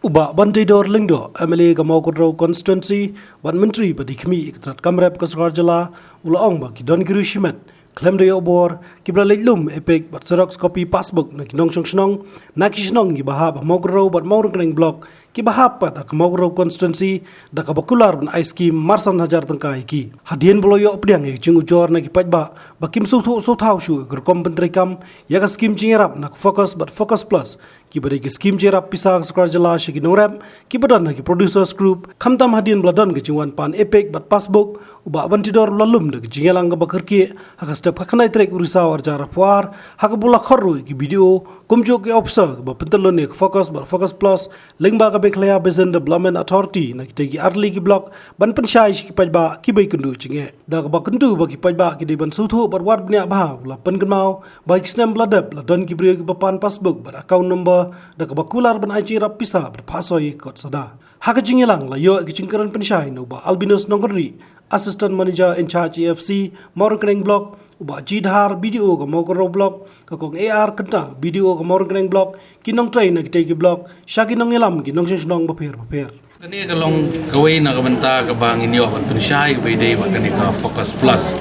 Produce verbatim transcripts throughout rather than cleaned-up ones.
Bah Banteidor Lyngdoh, M L A ka Mawkynrew Constituency bad Myntri ba dei khmih ïa ka tnat kam rep ka sorkar jylla, u la ong ba ki don ki riewshimet khlem da ïoh bor kiba la leit lum EPIC bad xerox copy passbook na ki nongshong shnong na ki shnong kiba hap ha Mawkynrew bad Mawryngkneng Block, kiba hap pat ha ka Mawkynrew Constituency, da kaba kular ban ai skim marsan hajar tyngka ïa ki. Hadien ba la ïoh pdiang ïa ka jingujor na ki paidbah ba kim sngewthuh sngewthaw shuh ïa ka rukom pyntreikam ïa ka skim jingïarap na ka FOCUS bad FOCUS Plus, kiba dei ki skim jingïarap pisa ka sorkar jylla sha ki nongrep kiba don ha ki producers group, khamtam hadien ba la don ka jingwan pan EPIC bad passbook, u Bah Banteidor u la lum da ka jingïalang kaba kyrkieh ha ka step ka khyndai tarik u Risaw arhajar arphew ar, ha kaba u la khot ruh ïa ki BDO kumjuh ki officer kiba pyntyllun ïa ka FOCUS bad FOCUS Plus lyngba ka Meghalaya Basin Development Authority na kitei ki artylli ki block, ban pynshai sha ki paidbah kiba ïakynduh jingeh. Da kaba kyntu ba ki paidbah ki dei ban sngewthuh bad wad bniah bha, u la pynkynmaw ba ha ki snem ba la dep la don ki briew kiba pan passbook bad account number da kaba kular ban ai jingïarap pisa bad phah soi kot sada. Ha ka jingïalang la ïoh ïa ka jingkren pynshai na u Bah Albinus Nongkynrih, Assistant Manager in Charge AFC Mawryngkneng Block, u Bah G Dhar, BDO ka Mawkynrew Block, ka Kong AR Kynta, BDO ka Mawryngkneng Block, ki nongtrei na kitei ki block, sha ki nongïalam, ki nongshong shnong bapher bapher. Kane ka long kawei na ka bynta kaba ngin ïoh ban pynshai kaba ïadei bad kane ka FOCUS Plus.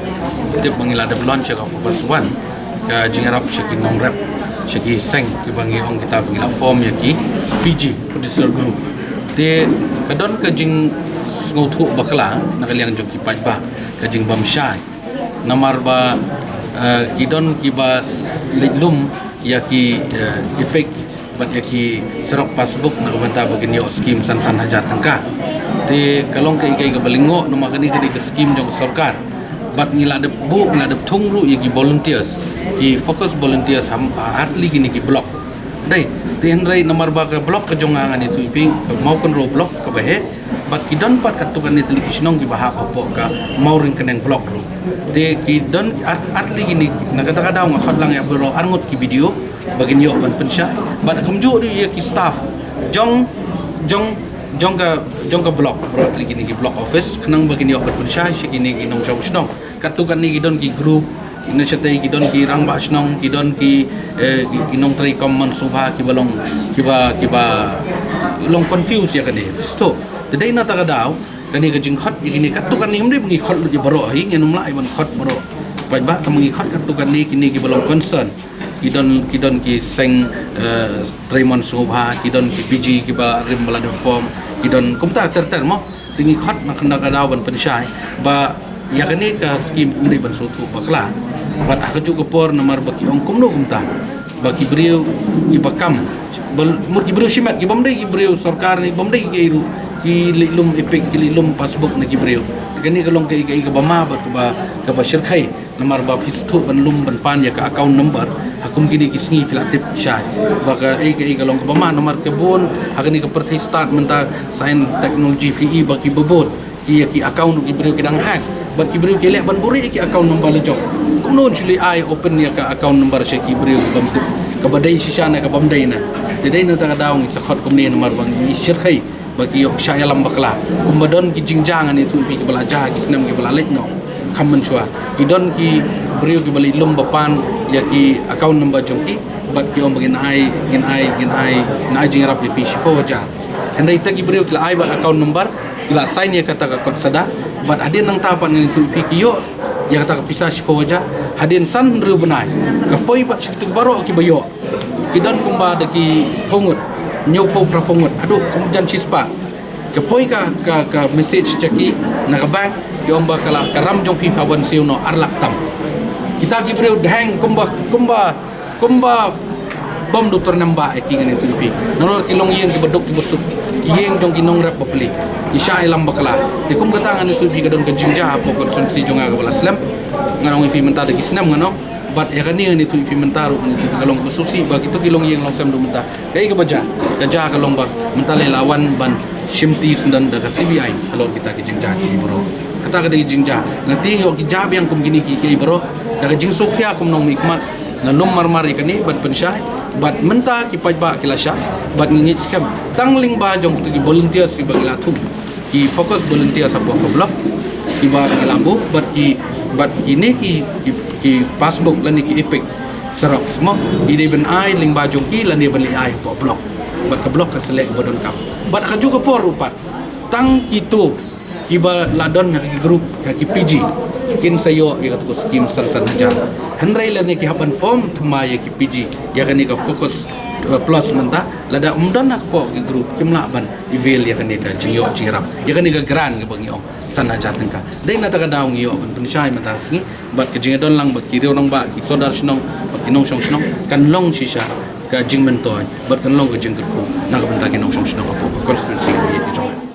Tip ba ngi la dep launch ïa ka FOCUS One, ka jingïarap sha ki nongrep, sha ki seng kiba ngi ong kita ba ngi la form ïa ki PG, producer group. Te ka don ka jingsngewthuh bakla na ka liang jong ki paidbah, ka jingbymshai. Namar ba, eh, ki don kiba leit lum ïa ki, eh, EPIC bad ïa ki xerox passbook na ka bynta ba kin ïoh skim san san hajar tyngka. Te ka long kaei kaei kaba lyngngoh, namar kane ka dei ka skim jong ka sorkar. Bad ngi la dep buh, ngi la dep thung ruh ïa ki volunteers, ki FOCUS volunteers ha, ha artylli kine ki block. Dei, te hynrei namar ba ka block ka jong nga, ngan ïathuh ïa phi, ka Mawkynrew Block kaba heh, bad ki don pat katto katne tylli ki shnong kiba hap hapoh ka Mawryngkneng Block ruh. Te ki don art, artylli kine, na kata ka daw nga khot lang ïa baroh arngut ki BDO ba kin ïoh ban pynshai, bad kumjuh ruh ïa ki staff jong, jong, jong ka, jong ka block, baroh artylli kine ki block office, khnang ba kin ïoh ban pynshai sha kine ki nongshong shnong. Katto katne ki don ki group, ki nongshong shnong, ki don ki rangbah shnong, ki don ki, eh, ki, ki nongtrei kam mon sngewbha kiba long, kiba, kiba long confuse ïa kane. Sngewthuh. Te dei na kata ka daw, kane ka jingkhot ïa kine katto katne, ym dei ba ngi khot lut ïa baroh hi, ngin ym lah ban khot baroh paidbah, tang ba ngi khot katto katne kine kiba long concern. Ki don, ki don ki seng, eh, trei mon sngewbha, ki don ki PG kiba rim ba la dep form, ki don kumta ter ter mo. Te ngi khot na ka, na ka daw ban pynshai ba ïa kane ka skim ym dei ban sngewthuh bakla. Bad ha kajuh ka por namar ba ki ong kumno kumta, ba ki briew kiba kam, ba mut ki briew shimet, ki bym dei ki briew sorkar ne bym dei ki ruh, ki leit lum EPIC, ki leit lum passbook na ki briew. Te kane ka long kaei kaei kaba ma bad kaba, kaba shyrkhei. Namar ba phi sngewthuh ban lum ban pan ïa ka account number ha kum kine ki sngi, phi la tip shai ba kaei kaei ka long kaba ma, namar ka bun ha kane ka pyrthei stad mynta, science, technology, phi i ba kiba bun ki, ïa ki account ki briew ki dang hack, bad ki briew ki leh ban buhrieh ïa ki account number la jong. Kumno shu leit ai open ïa ka account number sha ki briew ki bym tip, kaba dei shisha ne ka bym dei ne. Te dei na kata ka daw ngi sa khot kumne namar ba ngi shyrkhei ba ki ïoh shah ïalam bakla. Kumba don ki jingjia, ngan ïathuh ïa phi, kiba la jia ki snem kiba la leit noh, kham mynshuwa. Ki don ki briew kiba leit lum ba pan ïa ki account number jong ki, bad ki ong ba ngin ai, ngin ai, ngin ai, ngin ai jingïarap ïa phi shiphew hajar. Hynrei te ki briew ki la ai bad account number, ki la sign ïa kata ka kot sada, bad hadien nangta pat ngan ïathuh ïa phi, ki ïoh ïa kata ka pisa shiphew hajar hadien san hynriew bnai. Ka poi bad sha kito baroh kiba ïoh. Ki don kumba da ki phew ngut, hynñiew phew, phra phew ngut, haduh kum jan shispah. Ka poi ka, ka, ka message sha ki na ka bank, ki ong ba ka la, ka ram jong phi pha wan siew noh ar lak tam. Kita ki briew dang kumba, kumba, kumba bym don tyrnem ba ïa ki, ngan ïathuh ïa phi. Nalor ki longïing kiba duk kiba suk, ki ïing jong ki nongrep bapli, ki shah ïalam bakla. Te kum kata ngan ïathuh ïa phi, ka don ka jingjia hapoh constituency jong nga kaba la slem. Ngan ong ïa phi mynta da ki snem ngan ong. Bad ïa kane ngan ïathuh ïa phi mynta ruh, ngan ïathuh ïa phi, ka long kaba sngewsih ba kito ki longïing longsem ruh mynta. Kaei kaba jia? Ka jia ka long ba mynta lei la wan ban shimti syndon da ka CBI halor kita ki jingjia kiei baroh. Kata ka dei ka jingjia. Nga tieng ïoh ki jia biang kum kine kiei baroh, da ka jingsngewkhia kum u nongmihkhmat, nga lum marmar ïa kane ban pynshai. Bad mynta ki paidbah ki la shah, bad ngi ngeit skhem, tang lyngba jong kito ki volunteers kiba ngi la thung, ki FOCUS volunteers hapoh ka block, kiba ngi la buh, bad ki, bad kine ki, ki, ki passbook lane ki EPIC xerox mo, ki dei ban ai lyngba jong ki lane ban leit ai hapoh block. Bad ka block kan sa leh kaba donkam. Bad ha kajuh ka por ruh pat, tang kito kiba la don ha ki group, ha ki P G, kin sa ïoh ïa katu ka skim san san hajar. Hynrei lane ki hap ban form thymmai ïa ki P G ïa kane ka Focus, eh, Plus mynta, lada ym don ha kpoh ki group, kim lah ban avail ïa kane ka jingïoh jingïarap, ïa kane ka grant kaba ngi ong san hajar tyngka. Dei na kata ka daw ngi ïoh ban pynshai mynta ka sngi, bad ka jingïadon lang bad ki riew rangbah, ki sordar shnong bad ki nongshong shnong kan long shisha ka jingmyntoi bad kan long ka jingkyrkhu na ka bynta ki nongshong shnong hapoh ka constituency kaba ïeit ka jong ngi.